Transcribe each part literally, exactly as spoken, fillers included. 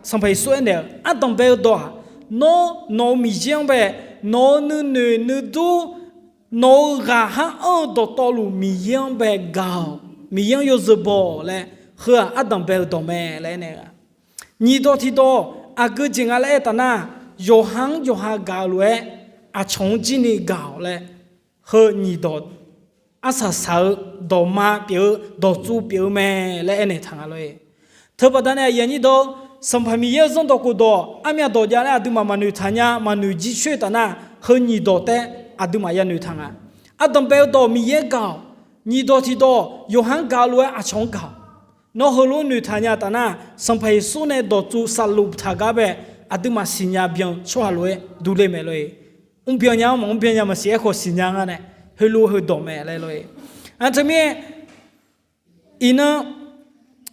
Sanqpaq Yeqsur aernaeq-eu, ardanq bae-eu dawq-aq, nawr nawq-euq Miqyaer-anr bae, nawq-euq nuinoeq nuidur, nawq-euq ghaqhar anr-eu dawqtawvluf Miqyaer-anr bae gaq-awq, Miqyaer-anr yawzeu baw-awq laer, heu-aq ardanq bae-eu dawq mae laer aernaeq-eu. Nyiq dawq tiqdawq aqgeu jeq nga laer aer taf nar, yawqha-anr yawqha gaq-eu lof-aer, aqcawq-anr jir ni gaq-awq laer, heu nyiq dawq arsaq saq-eu dawqma pyeuf-eu dawqtsuif pyeuf-eu mae laer aernaeq taq nga lor-e. Teubaqda nae aqyuif aqnyir deuq, Sanqpaq Miqyaer-euq zanrdawq khofdawq armyav dawq jav laer aqduimaf maqnoeq taq nya, maqnoeq jircoer taf nar, heu nyiq dawq taef aqduimaf yanoeq taq nga. Ardanq bae-eu dawq Miqyaer gaq-awq, nyiq dawq tiqdawq yawqha-anr gaq-eu lof-aer aqcawq-anr gaq-awq. Nawr heulof-aer noeqtaq nya taf nar, Sanqpaq Yeqsur nae dawqtsuif saqluf taq gar bae aqduimaf siqnya byan tsawrhaq lof-aer durler mae lor-e. Mrbyan nya-anr maqmr byan nya maqsiq, aerkhawf siqnya nga nae, heulof heudawq mae laer lor-e. Aqteu mirnae, iqnan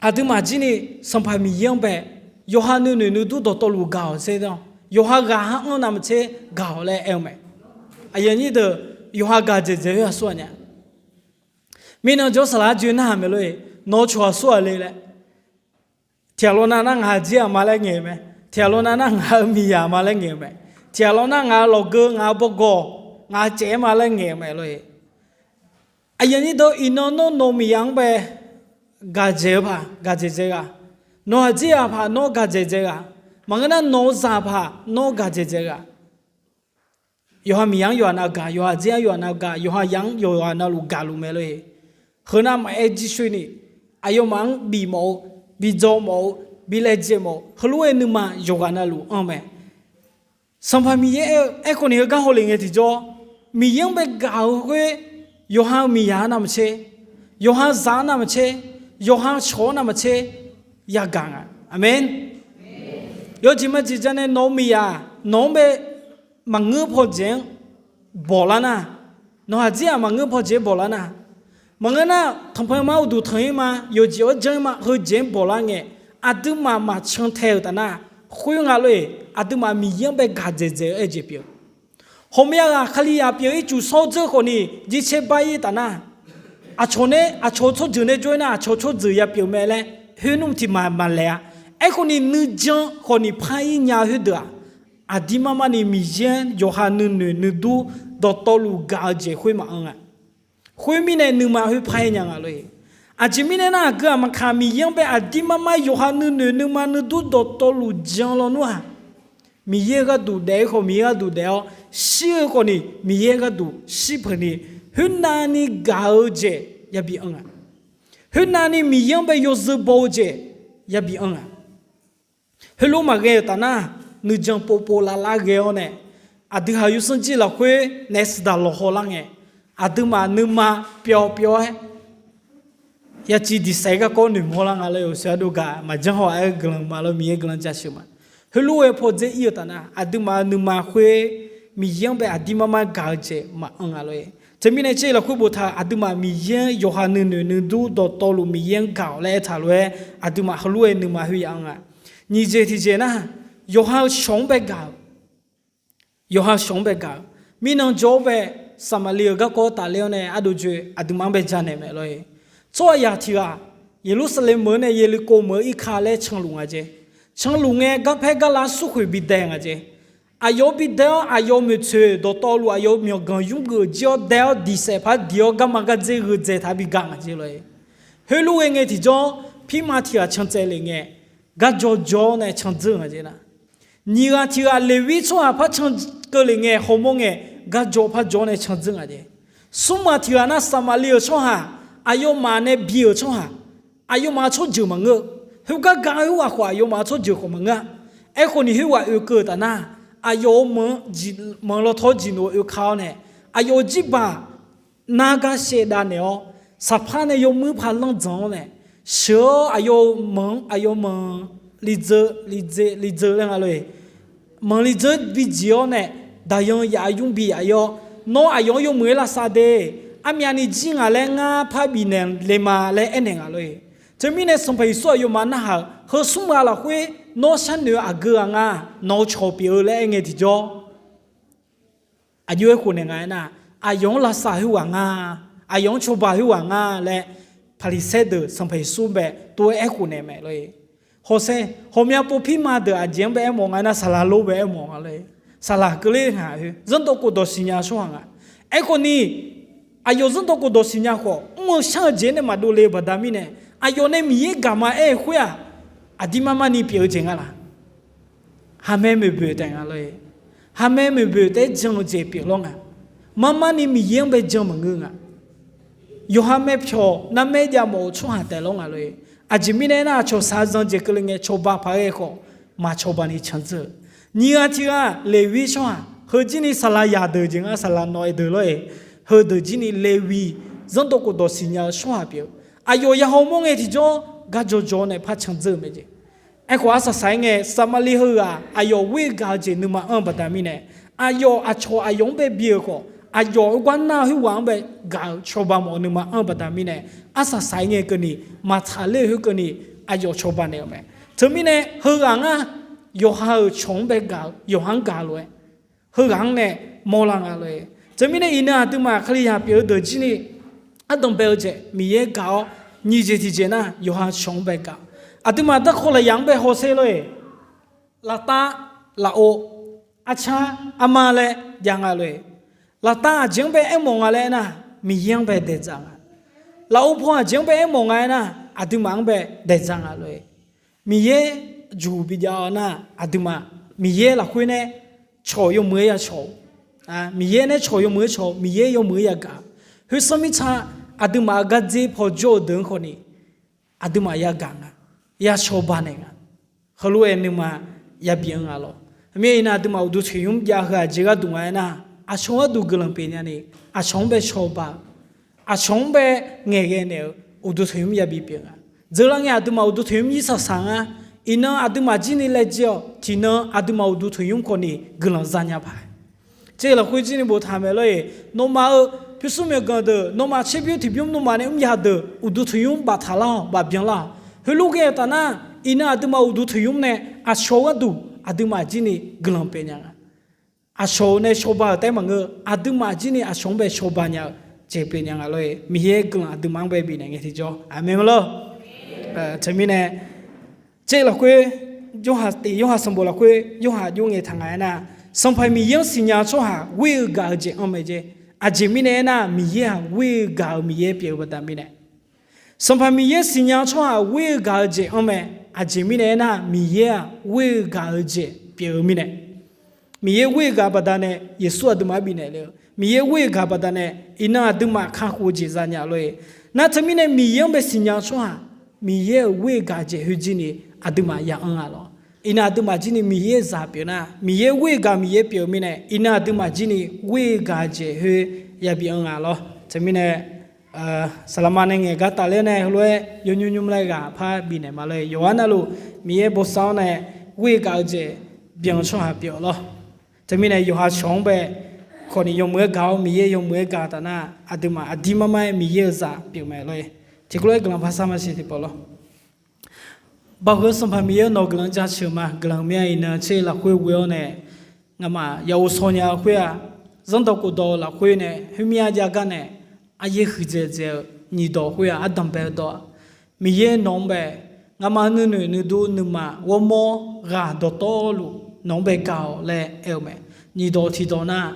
aqduimaf jir ni Sanqpaq Miqyaer-anr bae, yawqha nuinoeq nuidur dawqtawvluf gaq-awq tser, yawqha ghaqhar anr navmaqtser gaq-awq laer aer-eu mae. Aqyuif aqnyir deuq, yawqha gaq dzaeqdzaeq-eu aqsur-aq nya. Mirnan jawr saqlaq-aer joe narhaq mae lor-e, nawq-eu cawq aqsur-aq le laer. Tiqghaq lawr nav nar ngaq-eu jir-aq ma laer ngaeq-eu mae. Tiqghaq lawr nav nar ngaq-eu miqyaq ma laer ngaeq-eu mae. Tiqghaq lawr nar ngaq-eu lawqgeu, ngaq-eu bawgawq, ngaq-eu caef-aer ma laer ngaeq-eu mae lor-e. Aqyuif aqnyir deuq, iqnan nawr nawq-eu miqyaq-anr bae gaq dzaeq-eu paq gaq dzaeq dzae ghaq, nawq-eu aqjir-aq paq nawr gaq dzaeq dzae ghaq, maqngeur nar nawq-eu zaq paq nawr gaq dzaeq dzae ghaq. Yawqha miqyaq-anr yawqha navgaq, yawqha aqjir-anr yawqha navgaq, yawqha yaq-anr yawqha navluf gaqluf mae lor-e. Heu nar maqaer jircoer ni, aqyawfmaf-anr bif mawf-eu, bi dzaw mawf-eu, bi laejae mawf-eu, heulof-aer nuima yawqghaq navluf anr mae. Sanqpaq Miqyaer aer-eu, aerkhawf ni heugar hawlef ngae tiqjawr, Miqyaer-anr bae gaq-eu khoer, yawqha-eu miqyaq-anr navmaqtser, yawqha zaq-anr navmaqtser, yawqha cawq-anr navmaqtser yagaq nga. Aqmeq. Yawjeq majeq ja nae nawq-eu miqyaq nawq-anr bae maqngeur pawqjeq-anr bawqlar nar, nawq-eu aqjir-aq maqngeur pawqjeq-aer bawqlar nar, maqngeur nar tanqpanq ma uqduq tanq-ir ma, yawqjeq-awr janr-ir ma, heujeq-anr bawqlar ngae, aqduimaf maqcan tae-euq taf nar, khoer nga lor-eq, aqduimaf Miqyaer-anr bae gaq dzaeq dzaeq-eu aer jeq pyeuf-eu. Ghawqmya ghaq Kalizaq pyeuf-ir cuf sawr dzeur khawf ni jircaer bar-ir taf nar, aqcawq nae aqcawq-eu tsawrjeuq nae jawr-ir nar aqcawq tsawrjeuq ya pyeuf mae laer khoer nmr tiq maq maqlaeq-a. Aerkhawf ni nuijan khawf ni par-ir nya-eu khoerdeuq-aq, aqdir mar mar ni Miqyaer-anr yawqha nuinoeq nuidur dawqtawvluf gaq-eu jeq khoer maqanr-a. Khoermirnae nuima khoer par-aer nya nga lor-eq. Aqjeq mirnae nar aqgeu aqmaqkaq Miqyaer-anr bae aqdir mar mar yawqha nuinoeq nuima nuidur dawqtawvluf jan lawnmr-aq, Miqyaer-eu gharduq daef-ir khawf Miqyaer gharduq daef-awr, shir-eu khawf ni Miqyaer gharduq shir peuq ni, khoernav ni gaq-eu jeq yabi anr-a. Khoernav ni Miqyaer-anr bae yawzeu baw-eu jeq yabi anr-a. Heulof maqghae-euq taf nar, nuijan povpov lavlar ghae-awr nae, aqdui haq yawsanr jir lafkhoer naef saqdaq lawqhaw lar ngae, aqduimaf nuima pyawv pyawv-aer yaciv diqsaef garkawv noeqmawr lar nga laer-eu sheuq-aer dov gaq maqjanr haw-aer guiqlanq ma lor, Miqyaer guiqlanq jaceuq ma. Heulof-aer pawdzer ir-eu taf nar, aqduimaf-eu nuima khoer Miqyaer-anr bae aqdir mar mar gaq-eu jeq maqanr nga lor-eq. Teumirnae caer lafkhoer boftaq-euq aqduimaf Miqyaer-anr yawqha nuinoeq nuidur dawqtawvluf Miqyaer-anr gaq-awq laer aertaq lof-aer, aqduimaf heulof-aer nuima khoer ya anr nga. Nyiq jeq tiqjeq nar, yawqha-eu shawq-anr bae gaq-euq yawqha shawq-anr bae gaq-euq. Mirnan jawr-awr bae, Saqmaqliv-euq garkawv tafler-awr nae ardov joe aqduimaf-anr bae janaeq mae lor-eq. Tsawrhaq yaq tiq ghaq, Yeqlursaqlaeq meuq-eu nae Yeqluqkov meuq-eu irka laer canluf nga jeq. Canluf ngae garpaer garlav smrkhoeq bidae nga jeq. Aqyawf-anr bidae-awr aqyawf-eu maeqtsoeq dawqtawvluf aqyawf-eu myawqganq yurgeuf jir-awr dae-awr diqsaef par diq-awr garma gardzer gheudzae taq-a bi gaq nga jeq lor-eq. Heulof ghae ngae tiqjawr, pirma tiq ghaq cantsaev lef ngae, garjawr jawr-awr nae candzeur nga jeq nar, nyiq ghaq tiq ghaq Leqwir tsawrhaq par cankeuv lef ngae hawmawr ngae, garjawr par jawr-awr nae candzeur nga jeq. Smr ghaq tiq ghaq nar Saqmaqliv-euq tsawrhaq, aqyawfmaf nae bi-euq tsawrhaq, aqyawfmaf-eu tsawrjeuq maqngeur-eu, khoergar gaq-eu khoerghaq khawf aqyawfmaf-eu tsawrjeuq khawf maqngeur-a. Aerkhawf ni khoerghaq oekeuv-eu taf nar, aqyawf-euq manq lawtaw jiqnoeq oekeuv-awr nae, aqyawf-euq jirbaq nargar shaevdav naeq-awr, saqpar nae yawmuir par lanr dzanq-awr nae, sheuq-awr aqyawf-euq manq-anr aqyawf manq lidzeu lidzeu lidzeu laer nga lor-eq. Manq lidzeu bijiq-awr nae, daqyan yaf-eu ymr bi yaf-ir-awr, nawr aqyawf-anr yawmuiq-aer lavsav de, armyavni jir ngaq laer ngar par bifnaeq le ma laer aernaeq nga lor-eq. Teumirnae Sanqpaq Yeqsur aqyawfmaf narhaq-euq heu smr ghaq lafkhoer nawr sharnoeq-eu aqgeu ghaq nga, nawq-eu cawq pyeuf-eu laer aer ngae tiqjawr, aqjox-aer khofnaeq nga aernar, aqyawf-anr lavsav khoerghaq nga, aqyawf-anr cawba khoerghaq nga laer, Paqliqsaer deuq Sanqpaq Yeqsur bae tov-aer aerkhof naeq mae lor-eq. Hawsher, ghawqmya pov pirma deuq aqjeq-anr bae aermawf nga nar, saqlaq lor bae aermawf nga lor-e. Saqlaq keuvler ngaq-eu zanrdawq khofdawq siqnya-eu tsawrhaq nga. Aerkhawf ni, aqyawf zanrdawq khofdawq siqnya khawf, mr-eu shar-eu jeq nae maqdov le-eu baqda mirnae, aqyawf nae Miqyaer gaqma aer-eu khoer-aq, aqdir mar mar ni pyeuf-eu jeq nga laq? Haqmae moeqboeq taef nga lor-e. Haqmae moeqboeq taef-aer jan-eu jeq pyeuf lawr nga. Mar mar ni Miqyaer-anr bae jan maqngeur nga. Yawqha maepyawq narmaer jav mawf-eu tsawrhaq taef lawr nga lor-e. Aqjeq mirnae aernar, aqcawq shaq zan jeq keuvle ngae cawba paq-aer ghae khawf, maq cawba ni candzeur-eu. Nyiq ghaq tiq ghaq Leqwir tsawrhaq, heujir ni saqlaq yaq deuq jeq nga, saqlaq nawq-aer deuq lawr-e. Heudeuq jir ni Leqwir zanrdawq khofdawq siqnya-eu tsawrhaq pyeuf-eu. Aqyawf ya hawmawr ngae tiqjawr, gar jawrjawr nae par candzeur-eu mae jeq. Aerkhawf, arsaq saq-aer ngae, Saqmaqliv heughaq aqyawf ghoer-eu gaq-eu jeq nuima anr-eu baqda mirnae, aqyawf aqcawq aqyawf-anr bae bi-euq khawf, aqyawf-eu gar nar-eu khoerghaq-anr bae gaq-eu cawba mawf-eu nuima anr-eu baqda mirnae, arsaq saq-aer ngae keuvni, maqtsaq ler-eu khoer keuvni, aqyawf cawba naeq-euq mae. Teumirnae heughaq ngar yawqha-euq cawq-anr bae gaq-eu, yawqha-anr gaq lof-aer, heughaq-anr nae mawrlar nga lor-e. Teumirnae iqnan aqduimaf Kalizaq pyeuf-eu deuq jir ni, ardanq bae-eu jeq Miqyaer gaq-awr, nyiq jeq tiqjeq nar yawqha cawq-anr bae gaq. Aqduimaf darkawq lafyaq-anr bae hawsher lor-e. Laftav, lafov, arcar, arma laer jav nga lor-e. Laftav aqjeq-anr bae aermawf nga laer aernar, Miqyaer-anr bae daeqdzaq nga. Lafov paw aqjeq-anr bae aermawf nga aernar, aqduimaf-anr bae daeqdzaq nga lor-e. Miqyaer juq bijav-awr nar, aqduimaf Miqyaer lafkhoer nae cawq yawmuiq-aer ya cawq-eu, Miqyaer nae cawq yawmuiq-aer cawq-eu, Miqyaer yawmuiq-aer yagaq. Khoersanr mirtsa aqduimaf-euq gardzer paw jawr-eu deuq-anr khawf ni, aqduimaf yagaq nga, ya cawba naeq nga. Heulof-aer nuima yabi anr nga lawr. Aqmir iqnan aqduimaf uqduq toeqnymr jav heu aqjeq gharduq nga aernar, aqcawq gharduq guiqlanq pyeuf nyani, aqcawq-anr bae cawba-eu, aqcawq-anr bae ngaeqghae naeq-eu uqduq toeqnymr yabi pyeuf nga. Dzeurlar ngae aqduimaf uqduq toeqnymr yir saqsaq nga. Iqnan aqduimaf jir ni laejae-awq. Tiqnan aqduimaf uqduq toeqnymr khawf ni guiqlanq zanya paq-aer Tser lafkhoer jir ni boftaq mae lor-eq. Nawmaf-euq pyurshuir myawqganq deuq, nawmaf tserbymr tiqbymr nawmaf nae mrya deuq uqduq toeqnymr baftaq lar-awq, bafbyan lar-awq. Heulof ghae-eu taf nar, iqnan aqduimaf uqduq toeqnymr nae aqcawq gharduq aqduimaf jir ni guiqlanq pyeuf nya nga. Aqcawq-eu nae cawba-euq taef maqngeur, aqduimaf jir ni aqcawq-anr bae cawba nya-eu jeq pyeuf nya nga lor-eq. Miqyaer guiqlanq aqduimaf-anr bae bifnaeq ngae tiqjawr, aqmeq ma lor. Teumirnae, tser lafkhoer, Yorhaq tiq, Yorhaq sanqbof lafkhoer Yorhaq jov ngae taq nga aernar, Sanqpaq Miqyaer-anr siqnya-eu tsawrhaq ghoer-eu gaq-eu jeq anr mae jeq. Aqjeq mirnae aernar, Miqyaer-aq ghoer-eu gaq-eu Miqyaer pyeuf-eu baqda mirnae, Sanqpaq Miqyaer siqnya-eu tsawrhaq ghoer-eu gaq-eu jeq anr mae. Aqjeq mirnae aernar, Miqyaer-aq ghoer-eu gaq-eu jeq pyeuf-eu mirnae, Miqyaer ghoer-eu gaq baqdanae Yeqsur aqduimaf-anr bifnaeq le-eu, Miqyaer ghoer-eu gaq baqdanae iqnan aqduimaf kakhof-eu jeq zanya lor-eq. Nar teumirnae Miqyaer-anr bae siqnya-eu tsawrhaq, Miqyaer-euq ghoer-eu gaq jeq khoerjir ni aqduimaf ya anr nga lawr. Iqnan aqduimaf jir ni Miqyaer zaq pyeuf nar, Miqyaer ghoer-eu gaq Miqyaer pyeuf-eu mirnae, iqnan aqduimaf jir ni ghoer-eu gaq jeq khoer yabi anr nga lawr. Teumirnae, saqlaqma nae ngaeq gar tafler nae heulof-aer yawnymr nymr laer ghaq par bifnaeq ma lor-eq. Yawqha navluf Miqyaer bosav-awr nae ghoer-eu gaq-eu jeq byan-eu tsawrhaq pyeuf-awq lawr. Teumirnae yawqha cawq-anr bae khawf ni yawmuiq-aer gaq-awr Miqyaer yawmuiq-aer gaq taf nar, aqduimaf aqdir mar mar-aer Miqyaer-euq zaq pyeuf mae lor-eq. Tiqkawv lof-aer guiqlanq par sar ma siq tiqpawf lawr. Baoq heu Sanqpaq Miqyaer nawq guiqlanq jaceuq ma. Guiqlanq mya iqnan tser lafkhoer ghoe-awr nae, ngamaf yaqghov shaw nya-eu khoer-aq, zanrdawq khofdawq-eu lafkhoer nae khoermya jav gar nae, aryaer huiqdzaeq dzaeq-eu nyiq dawq khoer-aq, ardanq bae-eu dawq-aq, Miqyaer nawq-anr bae, ngamaf nuinoeq nuidur nuima ghawrmawr ghaq dawqtawvluf nawq-anr bae gaq-awq laer aer-eu mae. Nyiq dawq tiqdawq nar,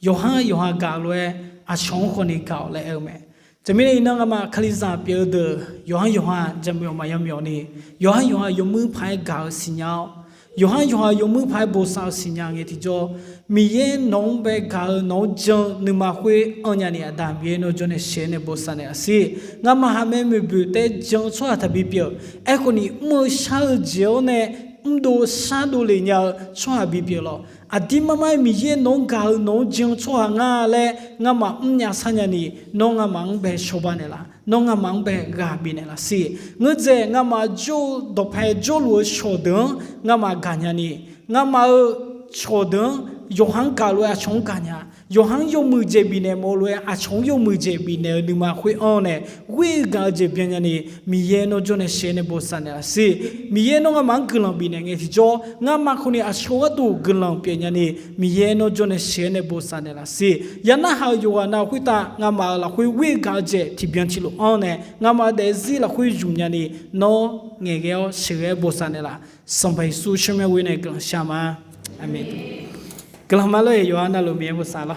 yawqha yawqha gaq lof-aer aqcawq-anr khawf ni gaq-awq laer aer-eu mae. Teumirnae iqnan ngamaf Kalizaq pyeuf-eu deuq yawqha yawqha jaqmyawf maqya myawf ni, yawqha yawqha yawmuir paq-aer gaq-eu siqnya-awr, yawqha yawqha yawmuir paq-aer bosav-eu siqnya ngae tiqjawr, Miqyaer nawq-anr bae gaq-eu nawq-anr jan-eu nuima khoer anr nya ni, Aqda Miqyaer nawr jawr nae sheuq nae bosav naeq-a siq. Ngamaf haqmae moeqboeq taef-aer jan-eu tsawrhaq taqbi pyeuf. Aerkhawf ni mr-eu shar-eu jeq-awr nae mrdov shardov lef nya-eu tsawrhaq bipyeuf lawq. Aqdir mar mar-aer Miqyaer nawq-anr gaq-eu nawq-anr jan-eu tsawrhaq nga laer ngamaf mrnya sharnya ni, nawr ngamaf-anr bae cawba naeqlaf, nawr ngamaf-anr bae ghaq bifnaeq laf siq. Ngeur dzaeq ngamaf jawr-eu dawqpae jawrluf-eu cawqdeuq-anr ngamaf gaqnya ni, ngamaf-euq cawqdeuq-anr yawqha-anr gaq lof-aer aqcawq-anr gaqnya. yawqha-anr yawmuiq jeq bifnaeq mawf-eu lof-aer, aqcawq-anr yawmuiq jeq bifnaeq-eu nuima khoer-anr nae, ghoer-eu gaq-eu jeq byanni, Miqyaer nawr jawr nae sheuqghae nae bosav naeqlaf siq. Miqyaer nawr ngamaf-anr guiqlanq bifnaeq ngae tiqjawr, ngamaf khawf ni aqcawq gharduq guiqlanq pyeufnya ni, Miqyaer nawr jawr nae sheuqghae nae bosav naeqlaf siq. Yanarhaq-euq yawqghaq nav khoertav ngamaf-euq lafkhoer ghoer-eu gaq-eu jeq tiqbyan tiqlof-anr nae, ngamaf-euq daefzir lafkhoer zmqnya ni, nawr ngaeqghae-awr sheuqghae-aer bosav naeqlaf. Sanqpaq Yeqsur tsawrmyanr ghoer nae guiqlanq shar ma. Aqmeq. Guiqlanq ma lor-eq, yawqha navluf Miqyaer bosav lor.